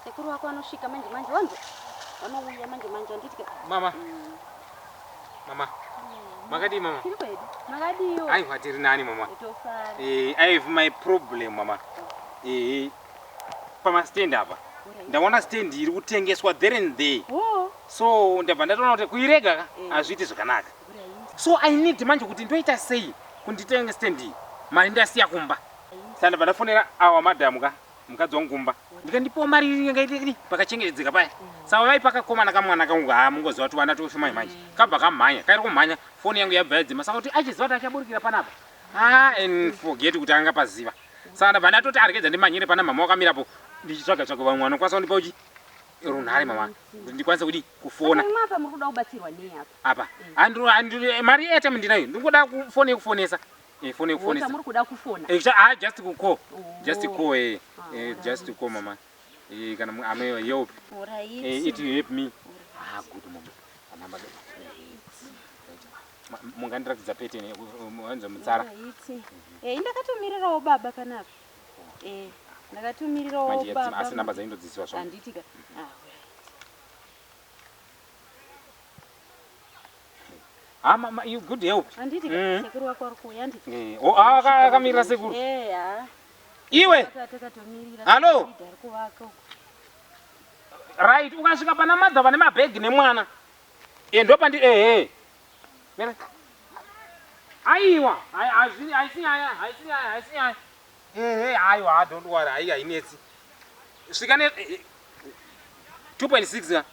Sekuru wako anosvika manje manje wanzwa? Vanouya manje manje handiti ka? Mama. Mama. Makadii mama? Tiri kwedu. Makadiiwo? Aiwa tiri nani mama. Tofara. Eh, I have my problem mama. Eh, pama stand apa. Ndaona stand iri kutengeswa there and there. Oh. So ndabva ndatoona kuti kuirega ka Eh. hazviiti zvakanaka. So I need manje kuti ndoita sei kuti nditenge stand iyi. Mari ndasiya kumba. Saka ndabva ndafonera awa madam ka mukadzi wangu kumba. Ndikandipawo mari yanga iri pakachengetedzeka paya. Saka vaipa kakomana kamwana kangu haa mungoziva kuti vana toshoma manje. Kabva kamhanya, kairi kumhanya foni yangu yabva yadzima. Saka kuti achiziva kuti achaburikira panapa. Ah, and forget kuti anga paziva. Saka ndabva ndatoti aregedza ndimhanyire pana mama wakamirapo ndichitsvaga tsvaga vamwe vanokwanisa kundipa uchi runhare mama kuti ndikwanise kudi kufona. Saka imwe apa muri kuda kubatsirwa nei apa? Apa andro andro mari airtime ndinayo. Ndingoda kufona yekufonesa. Eh, foni yekufonesa. Muri kuda kufona. Eh, ah, just to call. Just to call eh. Eh, just to call mama. Eh, kana ame help. Alright. Eh, it will help me. Ah, good mama. Anamba. Mungandiratidza pattern wanza mutsara. Alright. Eh, ndakatomirirawo baba panapa. Eh, ndakatomirirawo Manje baba. asi namba dzaindodziziva zvangu. Handiti ka. Ah, Ah, mama, you good help. Handiti ka. Sekuru wako ari kuuya handiti. Eh, oh, ah, akamirira sekuru. Eh, ah. Iwe. Takatomirira. Hello. Ari kuvaka uko. Right, ukasvika pana madha vane mabhegi nemwana. Eh, ndopandi eh eh. Mira. Aiwa, haisi nyaya, haisi nyaya, haisi nyaya. Eh eh, aiwa, don't worry, hai hainetsi. Svika ne 2.6 ka.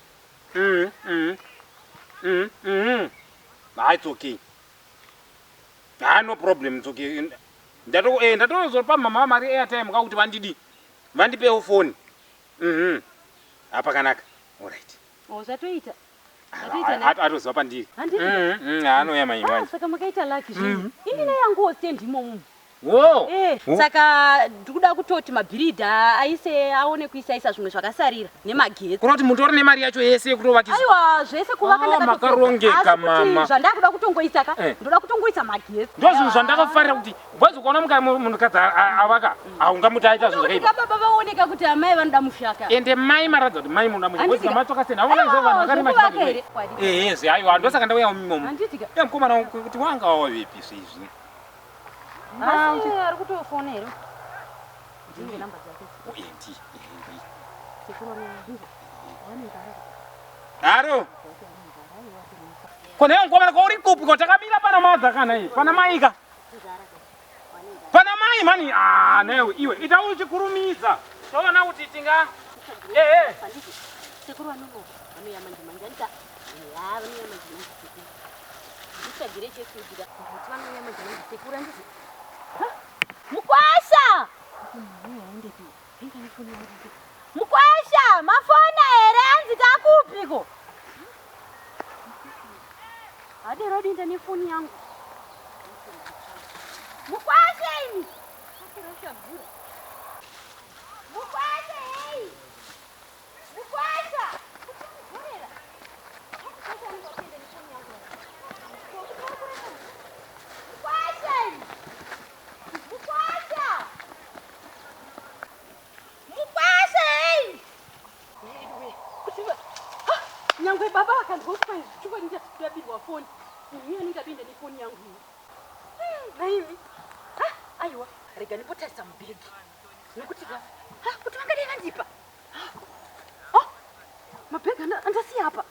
Ah, it's okay. Ah, no problem, it's okay. Ndato eh ndatozopa mama mari airtime ka kuti vandidi. Vandipewo phone. Apa kanaka. All right. Oh, zvatoita. Zvatoita na. Atoziva pandiri. Handiti. Anouya mai Ah, manje. saka makaita lucky zvenyu. Ini neyanguwo stand imomo. Wo. Eh, saka ndikuda kutoti mabhiridha aise aone kuisaisa zvimwe zvakasarira nemagetsi. Kureva kuti mutori nemari yacho yese yekutovakisa. Aiwa, zvese kuvaka Ah, ndakatopedza. makarongeka, Asi kuti mama. Zvandakuda kutongoisa ka, Eh. ndoda kutongoisa magetsi. Ndo zvinhu zvandakafarira kuti bwazi ukaona munhukadzi avaka haungamuti aita zvinhu zvakaipa. Unooneka baba vaoneka kuti amai vanoda mushaka. Ende mai maratidza kuti mai munoda musha. Handiti Bwazi ka- matokasena aona zvo vanhu Aiwa, vakarima zvekuvaka chibage. here? Kwadi. Eh, zve aiwa ndosaka ndauya mumomo. Handiti ka. Ya mukomana wangu kuti wanga wavepi zvezvi. Asi ari kutofona here? Ndinge namba dzake. Endi. Endi. Sekuru vanenge vanenge Haro. Kona mukomana kwauri kupi ko takamira pana madha kana iyi pana mai ka. Pana mai mani ah newe iwe ita uchikurumidza. Toona kuti tinga eh eh Handiti. Sekuru vanonoka. Vanouya manje manje. Handiti. Ya, vanouya manje manje sekuru. Nditsvagire chekudya. Kuti vanouya manje manje sekuru handiti. Ha? Mukwasha! Mukwasha, mafona here? Hanzi takupiko? Hadero dinda nefoni yangu. Mukwasha imi. Mukwasha hey. Mukwasha. Mukwasha imi. Mukwasha. Mukwasha hey. Nyangwe baba akanzwa kuti chukwa ndabirwa foni. Ini anenge apinda nefoni yangu iyi. Naimi. Aiwa, rega ndimbotarisa mubhegi. Nokuti ka, ha, kuti vangadai vandipa. Oh, mabhegi andasiya apa.